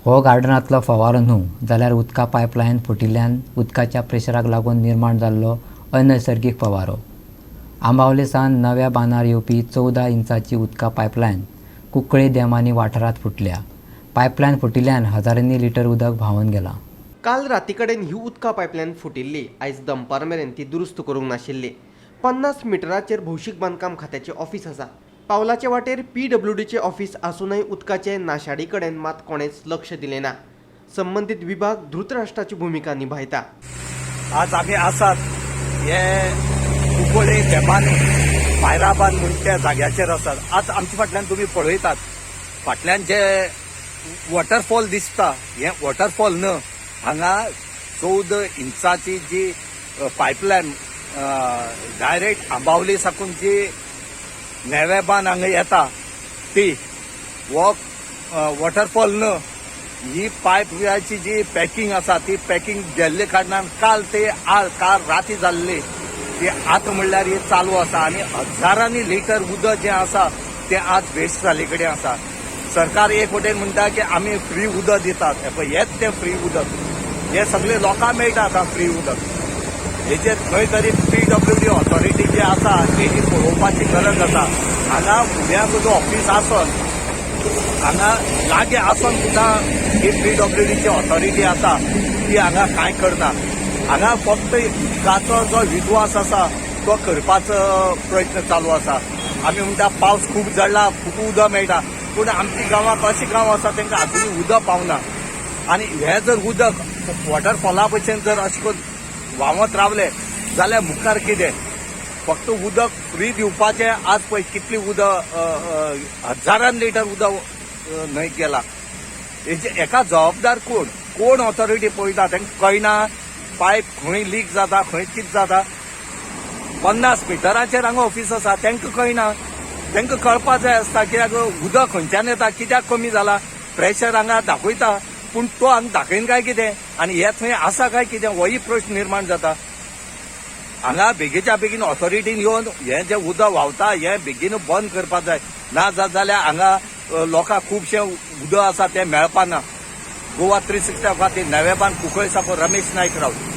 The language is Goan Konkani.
हो गार्डनांतलो फवारो न्हू जाल्यार उदका पायपलायन फुटिल्ल्यान उदकाच्या प्रेशराक लागून निर्माण जाल्लो अनैसर्गीक फवारो. आंबावले सावन नव्या बांदार येवपी 14 इंचाची उदका पायपलायन कुंकळ्ळे देमानी वाठारांत फुटल्या. पायपलायन फुटिल्ल्यान हजारांनी लिटर उदक व्हांवन गेलां. काल राती कडेन ही उदका पायपलायन फुटिल्ली. आयज दनपार मेरेन ती दुरुस्त करूंक नाशिल्ली. 50 मिटराचेर भौशीक बांदकाम खात्याचें ऑफिस आसा. पावलाचे वाटेर पीडब्ल्यूडीचें ऑफिस आसूनय उदकाचे नाशाडी कडेन मात कोणेच लक्ष दिलें ना. संबंदीत विभाग धृतराष्ट्राची भुमिका निभायता. आज आमी आसात हे कुंकळे देमानी पायराबान म्हूण त्या जाग्याचेर आसात. आज आमच्या फाटल्यान तुमी पळयतात, फाटल्यान जे वॉटरफॉल दिसता, हें वॉटरफॉल न्हय, हांगा 14 इंचाची जी पायपलायन डायरेक्ट आंबावली साकून जी नेवेबान हांगा येता ती हो वॉटरफॉल न्हय. ही पायपाची जी पॅकिंग आसा ती पॅकिंग गेल्ले कारणान काल ते काल राती जाल्ली ती आतां म्हणल्यार ही चालू आसा आनी हजारांनी लिटर उदक जें आसा तें आज वेस्ट जाल्ले कडेन आसा. सरकार एक वटेन म्हणटा की आमी फ्री उदक दितात. हे पळय, हेच तें फ्री उदक. हे सगळे लोकांक मेळटा आतां फ्री उदक. हेचेर खंय तरी पीडब्ल्यूडी ऑथॉरिटी जी आसा तेजी पळोवपाची गरज आसा. हांगा फुड्याक जो ऑफिस आसोन, हांगा लागीं आसोन सुद्दां ही पीडब्ल्यूडीची ऑथॉरिटी आसा ती हांगा कांय करना. हांगा फक्त उदकाचो जो विध्वंस आसा तो करपाचो प्रयत्न चालू आसा. आमी म्हणटा पावस खूब जडला, खूब उदक मेळटा, पूण आमच्या गांवांत अशे गांव आसा तांकां आजुनूय उदक पावना. आनी हें जर उदक वॉटरफॉला भशेन जर अशें करून व्हांवत रावले जाल्यार मुखार कितें? फक्त उदक फ्री दिवपाचें. आज पळय कितली उदक, हजारान लिटर उदक न्हंयत गेला. हेजे एका जबाबदार कोण? कोण ऑथॉरिटी पळयता? तांकां कळना पायप खंय लीक जाता, खंय कितें जाता? 50 मिटराचेर हांगा ऑफिस आसा, तांकां कळना? तांकां कळपा जाय आसता, कित्याक उदक खंयच्यान येता, कित्याक कमी जाला. प्रेशर हांगा दाखयता, पूण तो हांगा दाखयना काय कितें आनी हे थंय आसा काय कितें, होय प्रश्न निर्माण जाता. हांगा बेगीच्या बेगीन ऑथॉरिटीन येवन हें जें उदक व्हांवता हें बेगीन बंद करपाक जाय. ना जात जाल्यार हांगा लोकांक खुबशें उदक आसा तें मेळपा ना. गोवा 360 खातीर नवेबान कुंकळे साकून रमेश नायक रावत.